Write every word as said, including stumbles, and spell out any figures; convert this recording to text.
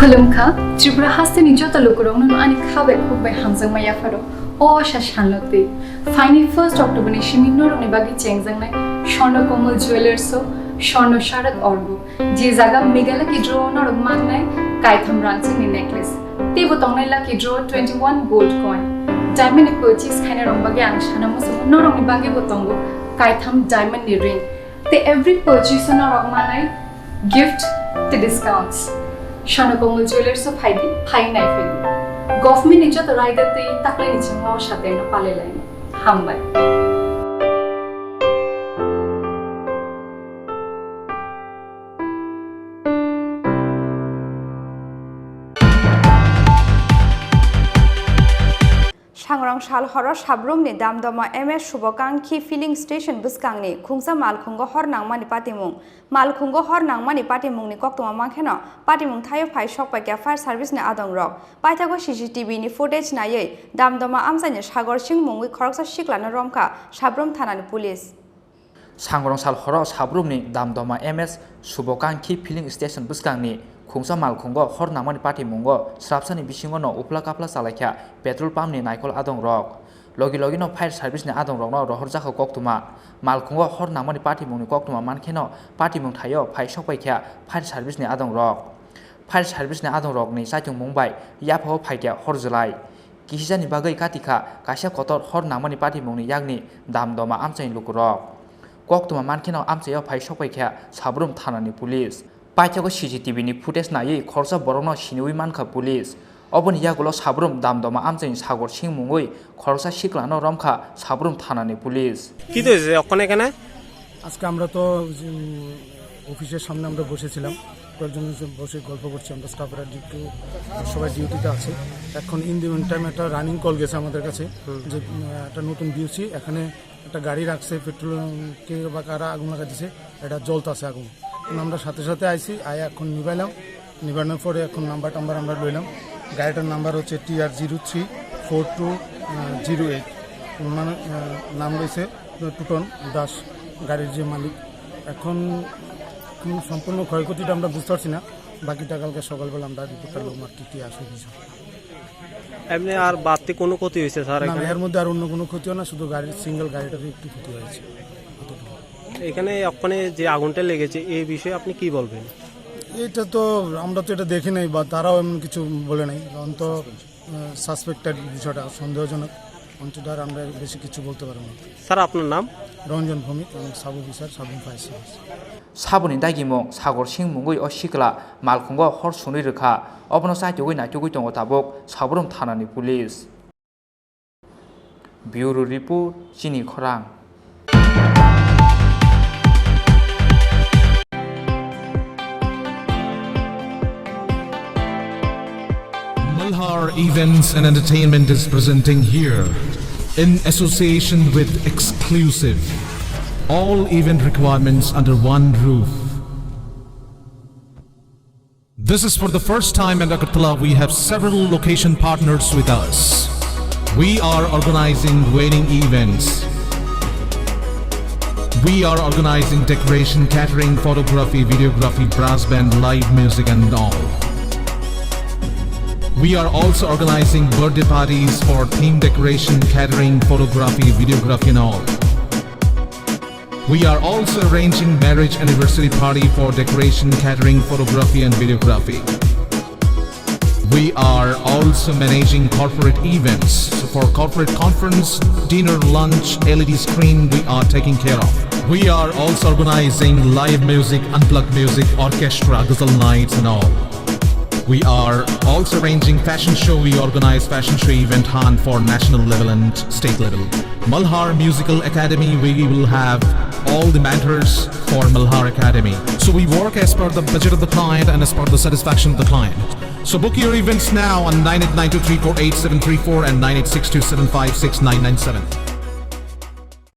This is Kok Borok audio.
Khulumkha, Tripura hasteni joto lukurokno ani kha bai khuk bai hamjakma yapharo. O asa salno twi phaini first October ni simi norokni bagwi chengjaknai Swarna Komal Jewellers o Swarna Sharak Orgo, je jaga Meghalaya Lucky Draw o norok mannai kaitham rangchakni necklace. Teibo tongnai Lucky Draw twenty one gold coin. Diamond ni purchase khainai rok bagwi ang sana muchungo norokni bagwi bo tongo kaitham diamond ni ring. Tei every purchase o norok manai gift tei discounts. Swarna Komal Jewellers o phaidi, phai nai phaidi. Government ni joto raida tei taklai ni chingma o sateng no palai lai. Hambai. Sangrong sal horo Sabrumni Damdoma M S Subokangkhi filling station bwskangni khungsa malkhungo hor nangmani patimung. Malkhungo hor nangmani patimungni koktwma mankheno patimung thaio phai sokpaikha fire service ni adongrok. Paithago C C T V ni footage naiwi Damdoma amchaini Sagor Singh mungwi khoroksa siklano romkha Sabrum thanani police. Sangrong sal horo Sabrumni Damdoma M S Subokangkhi filling station bwskangni khungsa malkhungo hor nangmani patimungo srapsani bisingono uphla kaphla chalaikha petrol pump ni naikol adongrok. Logi logino fire service ni adongrokno rohorjakha koktwma. Malkhungo hor nangmani patimungni koktwma mankheno patimung thaio phai sokpaikha fire service ni adongrok. Fire service ni adongrokni chaichung mung bai yaphao phaikha hor jwlai. Kisijani bagwi katikha kaisa kotor hor nangmani patimungni yakni Damdoma amchaini lukurok. Koktwma mankheno amchaio phai sokpaikha Sabrum thanani police. Paithago C C T V ni footage naiwi khoroksa borokno siniwi mankha police. Oboni yagulo Sabrum Damdoma amchaini Sagor Singh mungwi khoroksa siklano romkha Sabrum thanani police. কি তো হয়েছে ওখানে এখানে? আজকে আমরা তো, উম, অফিসের সামনে আমরা বসেছিলাম, কয়েকজন এসে বসে গল্প করছি, আমরা স্টাফরা ডিউটি, সবাই ডিউটিতে আছে। এখন ইন দি মিন টাইম একটা রানিং কল গেছে আমাদের কাছে যে, উম, একটা নতুন বিওসি এখানে একটা গাড়ি রাখছে, পেট্রোল কে বা কারা আগুন লাগা দিছে, এটা জ্বলতাছে আগুন। এখন আমরা সাথে সাথে আইছি, আয়া এখন নিবাইলাম। নিবানোর পরে এখন নাম্বার টাম্বার আমরা লইলাম। গাড়িটার নাম্বার হচ্ছে T R zero three four two zero eight। মানে, আহ, নাম রয়েছে টুটন দাস, গাড়ির যে মালিক। এখন কোনো সম্পূর্ণ ক্ষয়ক্ষতিটা আমরা বুঝতে পারছি না, বাকিটা কালকে সকালবেলা আমরা রিপোর্টটা নেব আর কি, কি আসে কিছু। এমনি আর বাড়তি কোনো ক্ষতি হয়েছে, স্যার, না, না, এখানে? এর মধ্যে আর অন্য কোনো ক্ষতি হয় না, শুধু গাড়ির, সিঙ্গেল গাড়িটারই একটু ক্ষতি হয়েছে, অতটুকু। এখানে ওখানে যে আগুনটা লেগেছে, এই বিষয়ে আপনি কি বলবেন? এটা তো, আমরা তো এটা দেখি নাই বা তারাও এমন কিছু বলে নাই, কারণ তো, আহ, সাসপেক্টেড বিষয়টা, সন্দেহজনক, অন্তত আর আমরা বেশি কিছু বলতে পারবো না। স্যার, আপনার নাম? রঞ্জন ভৌমিক, আমি sub officer, sub fire service. Saboni dagimung Sagor Singh mungwi o sikla malkhungo hor sunwi rwkha. Obono chaitugwi naitugwi tongo tabuk Sabrum thanani police. Bureau Report, Chini Khorang. Malhar Events and Entertainment is presenting here, in association with Exclusive, all event requirements under one roof. This is for the first time in Agartala. We have several location partners with us. We are organizing wedding events. We are organizing decoration, catering, photography, videography, brass band, live music and all. We are also organizing birthday parties for theme decoration, catering, photography, videography and all. We are also arranging marriage anniversary party for decoration, catering, photography and videography. We are also managing corporate events. So for corporate conference, dinner, lunch, L E D screen, we are taking care of. We are also organizing live music, unplugged music, orchestra, ghazal nights and all. We are also arranging fashion show. We organize fashion show event hunt for national level and state level. Malhar Musical Academy, we will have all the mentors for Malhar Academy. So we work as per the budget of the client and as per the satisfaction of the client. So book your events now on nine eight nine two three four eight seven three four and nine eight six two seven five six nine nine seven.